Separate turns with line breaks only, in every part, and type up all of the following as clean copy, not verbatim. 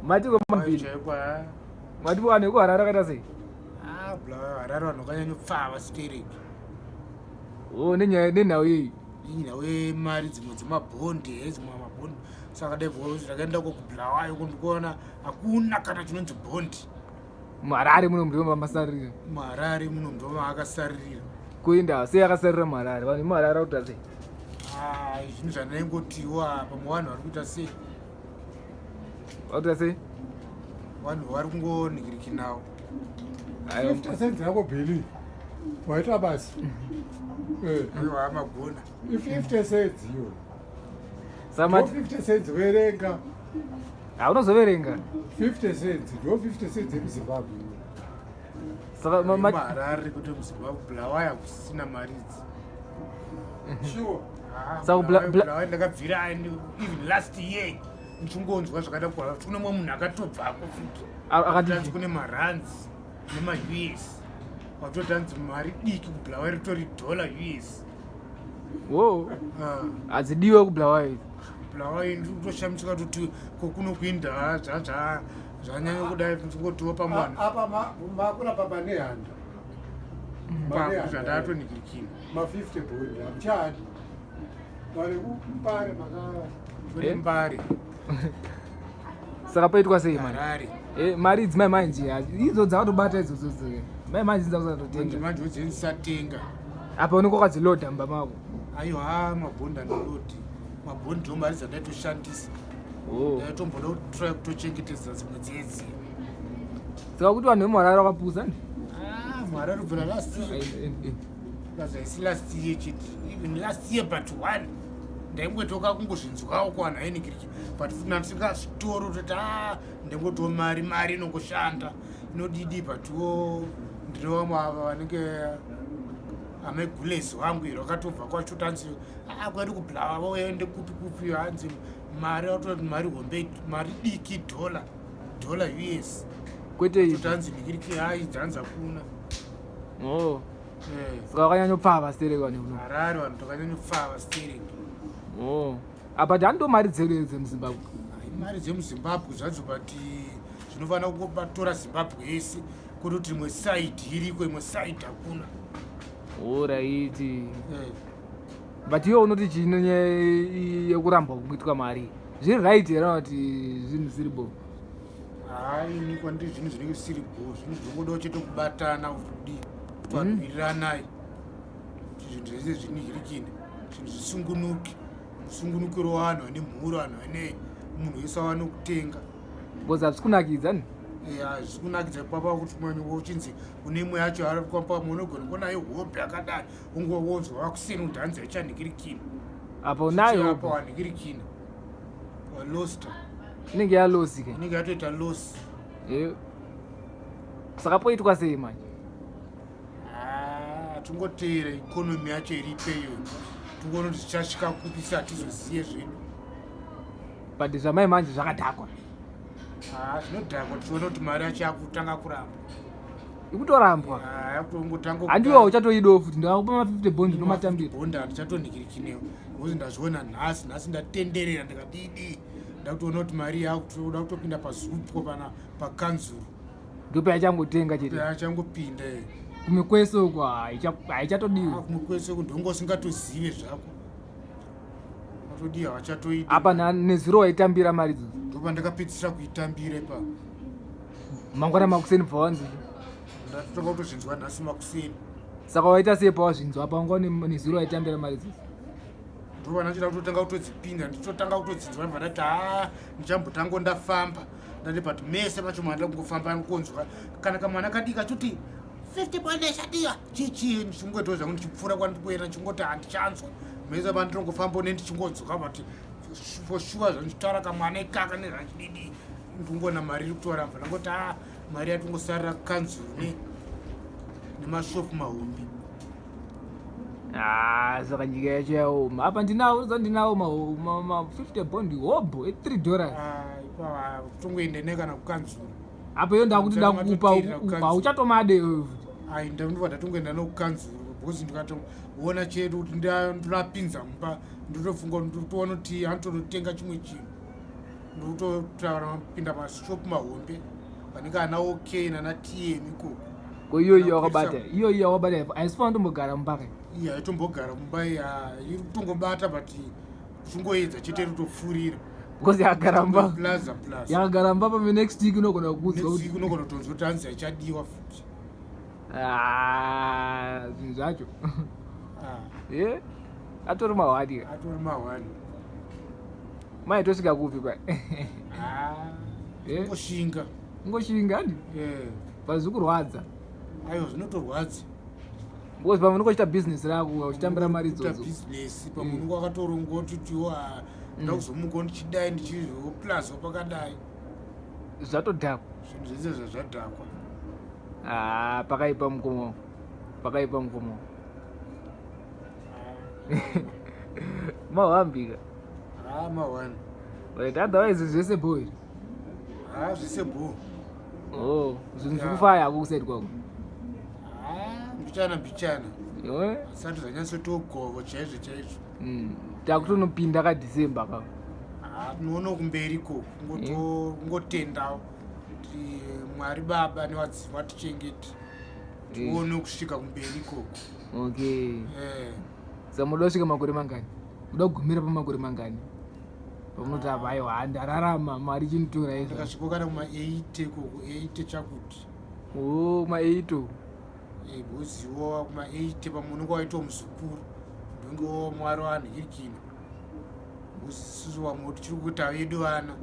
Mati kwamambiri. Mati vanhu vekuHarare vakaita sei?
Ah, Bulawayo Harare vanhu vakanyanyopfava stereki.
Oh, nenyaya nenhau iyi.
Inhau yemari dzimwe dzemabhondi, dzimwe mabhondi. Saka dai ndakaenda ko kuBulawayo kundikuona hakuna kana chinonzi bhondi.
Muharare muno ndivo mamasarira.
Muharare muno ndivo maakasaririra.
Kuenda sei akasarira muHarare? Vanhu vemuHarare vakuita sei?
Ah, zvinhu zvandaingotiwa pamwe vanhu vari kuita sei?
Vakuita sei?
Vanhu vari kungonhikirikinawo.
50 cents yako Billy. Waita basi.
Eh. Aiwa magona.
I50 cents iyo.
Samati
50 cents verenga.
Haunozoverenga.
50 cents, ndo 50 cents yemuZimbabwe.
Saka
Harare kuti muZimbabwe Bulawayo hakusisina mari idzi.
Sure.
Ah,
Saka
Bulawayo ndakabvira even last year ndichingonzwa zvakaita kuhara kune mumwe munhu akatobvako futi.
Akati
kune marands nemaUS. Watotanzi mari diki kuBulawayo ritori dollar US.
Wo.
Ah.
Hadzidiwe kuBulawayo idzi.
Bulawayo ndikutoshamisika kuti kokuno kuinda zvazva zvanyanya kudai ndingotiwo pamwana.
Apa makura papa nehanda.
Zvandatonikilikina.
Ma 50 bond hamuchadi. Vari kumbare maka
kune mbare.
Saka paitwa sei mani?
Harare.
Eh, mari idzi mai manje idzo dzakatobata idzodzo mai manje dzakusatotenga.
Manje udzendisatenga.
Apa unenge wakadziloda mumba mako.
Aiwa mabhondi andilodi. Mabhondi ndo mari dzandaitoshandisa.
Oh.
Ndaitomboda kutry kutochengetedza dzimwe dzedzi.
Saka kuti vanhu vemuHarare vakapusa ndi?
Ah, muHarare kubvira last year. Plus haisi last year chete. Even last year but one. Ndaingotoka kungozvinzwawo kuvanhu ainikiriki but futi ndandisingazvitoro kutoti ah ndaingotiwo mari mari inongoshanda inodidi but wo ndine vamwe ava vanenge amai gulezi wangu iro akatobva kwacho tanzi ah kwaedu kubulawa voende kupi kupi hanzi mari atoti mari hombe mari diki dollar dollar us
Kwete
kuti
izvi.
hanzi nikiriki hayi dzanzi hakuna
Oh.
Eh,
Saka vakanyanyopfava stereki vanhu kuno.
Harare vanhu takanyanyopfava stereki
Oh. Apa hando mari dzedu dzemuZimbabwe.
Hayi, mari dzemuzimbabwe zvadzo but zvinofanira kungobatora zimbabwe yese kwete kuti imwe side iriko imwe side hakuna
Alright.
Eh.
But iwe unoti chii nenyaya yekurambwa kuitwa mari? Zviri right here kana kuti zvinhu zvisiri bo?
Hayi, ini kwandiri zvinhu zvinenge zvisiri bo zvinhu zvinongodawo chete kubatana kudii kuti vanhu wiriranai kuti zvinhu zvese zvinihirikine zvinhu zvisungunuke musungunukiro wavanhu vane mhuri vanhu vane munhu wese awane kutenga.
Because hazvisi kunakidza ni?
Hazvisi kunakidza papa kuti mwenye uchinzi une imwe yacho arikapa munogona kuona hope yakadai ungowonzwa wakuseni kuti hanzi yachanhikirikina.
Apa unayo
apa wanhikirikina walosta
inenge yalosi ke
inenge yatoita losi.
Eh. Saka poitwa sei manje?
Ah, tingoteera economy yacho iripo iyoyo tingoona kuti zvichasvika kupi se hatizoziye zvedu.
But zvamai manje zvakadhakwa.
Ah, zvinodhakwa tichiona kuti mari yacho yakutanga kuramba.
Ikutorambwa.
Ah, yakutongotanga
Handiwa uchatoidawo futi ndakakupa ma 50 bonds unomatambira.
Bond handichatonhikirikinewo because ndazviona nhasi nhasi ndatenderera ndikadidi ndakutoona kuti mari yakutoda kutopinda paZupco pana pakanzuru.
Ndipo yachangotenga chete.
Yachangopinda.
Kumwe kwese uko haichatodiwi.
Ah, kumwe kwese uko ndongo usingatozive zvako. Watodiwa hawachatoidi.
Apa nezuro waitambira mari idzodzo.
Ndopa ndakapedzisira kuitambira ipapo.
Mangwana makuseni bva wanzi.
Ndatoka kutozvinzwa nhasi makuseni.
Saka waita sei pawazvinzwa apa wanga nezuro waitambira mari idzodzo?
Ndopa ndachida kutotanga kutodzipinda ndichitotanga kutodzinzwa ndibva ndati haa ndichambotango ndafamba. Ndati but mese pacho mwana kungofamba kunzwa kana kamwana kadiki kachiti 50 bond yashatiwa chichi ndichingoitawo zvangu ndichipfuura kwandikuenda ndichingoti handichanzwa mese pandinongofamba une ndichingodzoka but for sure zvandichitaura kamwana ikaka nezvachididi ndingoona mari iri kutoramba ndangoti a mari yatingosarira kanzuru ne nemashopu mahombi.
Ah, saka nyika yacho yaoma. Apa ndinawo za ndinawo ma, ma 50 bond hobho e 3 dollars.
Ah, ipa tongoende ne kana kukanzuru.
Apa iyo ndakuti ndakupa hauchatomade iwewe futi.
Ai ndinobva ndatongoenda nokukanzuru because ndikatoona chedu kuti ndinapinza mumba ndotofunga ndotoona kuti anotonotenga chimwe chinhu. Ndikutotaura mapinda mashop mahombe vanenge ana OK nana TM ikoko.
Ko iyoyi wakabata, iyoyi wakabata haisi fana tombogara mumba ka?
Iya haitombogara mumba, iya iri kutongobata, but uchingoedza chete iri kutopfurira.
Because yakagara mumba,
plaza plus
yakagara mumba, pame next week unogona kukudzwa.
Next week unogona kutonzwa kuti hanzi haichadiwa futi.
Ah, zvinhu zvacho.
Ah.
Ye atori mahwani ka.
Atori mahwani.
Mai tosvika kupi kwa?
Ah,
Eh?
Ngoshinga.
Ngoshinga handi?
Eh.
Pazvikurwadza.
Aiwa, zvinotorwadza.
Because pamwe unongochita business rako uchitambira mari
Kuita
idzodzo.
business, pamwe unenge wakatorongwa kuti wa nda kuzomuka ndichidai, ndichizoplaza pakadai.
Zvatodhakwa.
Zvinhu zvese zvazvadhakwa.
Ah, pakaipa mukomo, pakaipa mukomo, mahwambika.
Ha, mahwani.
Right, otherwise zvese boy.
Ha, zvese bo.
Oh, zvinhu zvikufaya hako kuside kwako?
Ha, mbichana mbichana.
Yo.
Asati zvanyatsotogovo chaizvo chaizvo.
Takutonopinda kaDecember ka.
Ha, tinoona kumberi ikoko, kungotendawo kuti Mwari Baba nevadzimu vatichengete, tione kusvika kumberi ikoko.
Okay.
Eh.
Saka munoda kusvika makore mangani? Muda kugumira pamakore mangani pamunoti apa, aiwa, ndararama, mari chinitora izvo?
Ndakasvika kana kuma-80 ikoko, 80 chakuti.
O, ma-8.
Boziwo kuma-80 pamwe unenge waitawo muzukuru, ndingewo Mwari wanhirikina, isusu vamwe tichiri kuita vedu vana,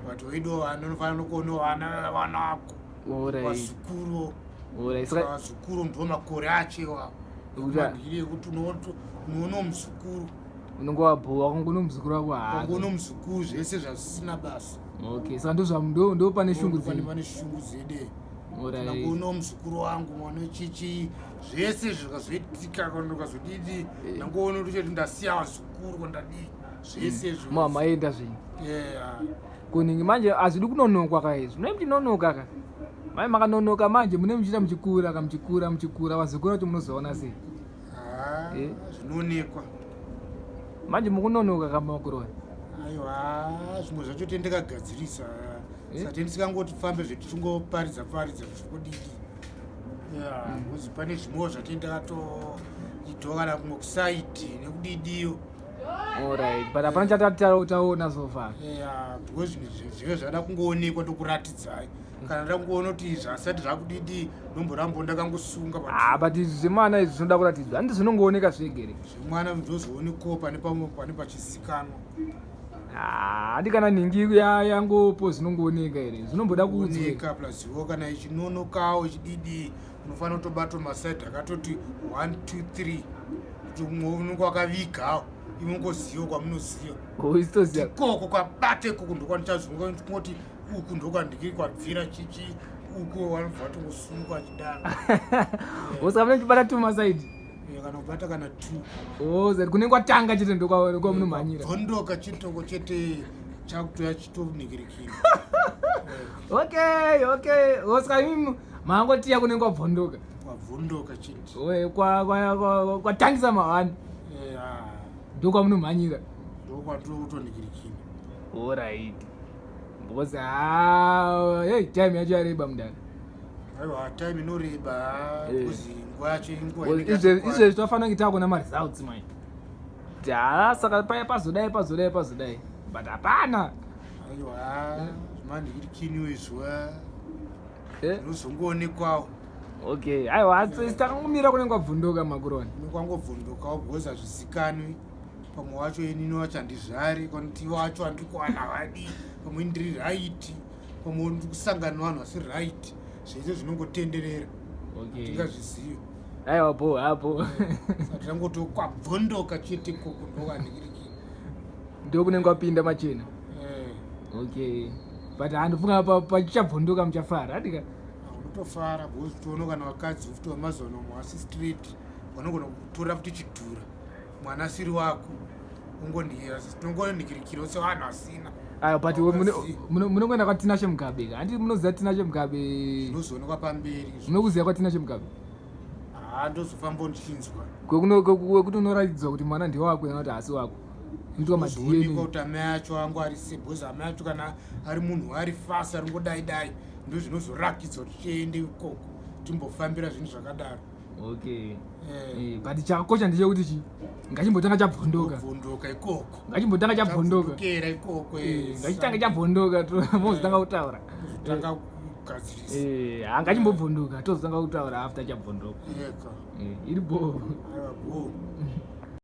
but vedu vana unofanira kuonawo vana vana vako, vazukuru.
Alright, saka
vazukuru ndo makore acho iwawo. Manhiri ekuti unoona muzukuru.
Unenge wabhowa kunge muzukuru wako.
Kangoona muzukuru, zvese zvasisina basa.
Okay, saka ndo pane shungu
Pane
dzenyu.
Pane shungu dzede. Nangoona muzukuru wangu, mwana chichi, zvese zvikazoitika kana ukazodidi, nangoona kuti ndasiya vazukuru, kandadii, zvese izvo.
Maenda zvenyu.
Yeah.
Kuningi manje hazvidi kunonokwa ka izvi, mune muchinonoka ka. Mai makanonoka manje mune muchiita muchikura ka, muchikura muchikura, vazukuru vacho munozoona sei?
Ah,
Eh.
zvinoonekwa.
Manje mukunonoka ka makuroni.
Aiwa, zvimwe zvacho tendakagadzirisa.
Eh?
Sati ndisikangoti fambe zvetichingoparidza paridza zvikodidi ya, because pane zvimwewo zvatendakatoitawo kana kumwe kusaiti nekudidiyo.
Alright, but hapana chatati taona so far.
Ya, because zvinhu zvive zvada kungoonekwa, tokuratidzai kana nda kungoona kuti zvasati zvakudidi, ndomborambo ndakangosunga.
Ah, but izvi zvemwana izvi zvinoda kuratidzwa, handi zvinongooneka zvegere?
Zvemwana zvozoonekwawo pane pamwe pane pachizikanwa.
Ah, handi kana nhingi yangopo zvinongooneka here? Zvinomboda kuudzwa.
Oneka, plus iwo kana ichinonokawo ichididi, unofanira kutobatwa masaidi akatoti 1 2 3, kuti umwe unenge wakavigawo, iwe ungoziva kwamunoziva.
Isitoziva.
Ikoko kwabata, ikoko ndokwandichazongoti uku ndokwandikiri kwabvira chichi, uko vanobva vatongosunga achidaro.
Saka mune muchibata two masaidi?
Eh, kana kubata kana two.
Oh, zati kunenge kwatanga chete ndokwamunomhanyira.
Bvondoka chitoko chete, chakutoya chitonikirikira.
Okay, oh, saka imi mangotiya kunenge kwabvondoka.
Kwabvondoka chete.
Oe, kwatangisa mahwani.
Eh, ah,
Ndokwamunomhanyira.
Ndokwatokutonikirikira.
Alright, because ah, hey, time yacho yareba mudara.
Aiwa, time inoreba.
Eh.
Kuzi nguva yacho inguva inenge yakakwana.
Izvezvi tofanira kunge takuona maresults mai, kuti haa, saka paya pazodai, pazodai, pazodai, but hapana.
Aiwa, zvimandikirikiniwo izwa
Eh?
zvinozongoonekwawo.
Okay, aiwa, takangomira kunenge kwabvunduka makuroni.
Kwangobvundukawo, because hazvizikanwi, pamwe wacho inini wacho handizvari, kanti wacho handiri kuwana vadi, pamwe ndiri right, pamwe ndiri kusangana nevanhu vasiri right, zvese zvinongotenderera. Tingazvizivi.
Aiwa, bo hapo.
Saka tirangoti kwabvondoka chete koko ndokandikirikini.
Ndokunenge kwapinda machena. Okay, but handifunga pachichabvunduka muchafara, handika?
Unotofara, because toona kana vakadzi futi vamazuva ano vasi straight, vanogona kutora futi chidhura, mwana asiri wako, tinongonikirikirawo sevanhu vasina.
Aiwa, but munongoenda kwaTinashe Mugabe ka, handi munoziva Tinashe Mugabe?
Zvinozoonekwa pamberi.
Munokuziva kwaTinashe Mugabe?
Ha, ndozofamba ndichinzwa.
Kwekuti unoratidzwa kuti mwana ndewako kana kuti haasi wako. Inoitwa ma
Zvoonekwa
DNA.
Kuti amai acho angu ari sei, because amai acho kana ari munhu ari fasi ari ngodai dai, ndo zvinozorakidza kuti tiende ikoko timbofambira zvinhu zvakadaro.
Okay.
Eh.
But chakakosha ndechekuti chi ngachimbotanga chabvondoka.
Bvondoka ikoko.
Ngachimbotanga chabvondoka.
Chabvondokera ikoko.
Ngachitanga chabvondoka, mozotanga kutaura.
Kuzotanga kugadzirisa.
Hangachimbobvondoka, tozotanga kutaura after chabvondoka.
Eka.
Iri bo.
Aiwa, bo.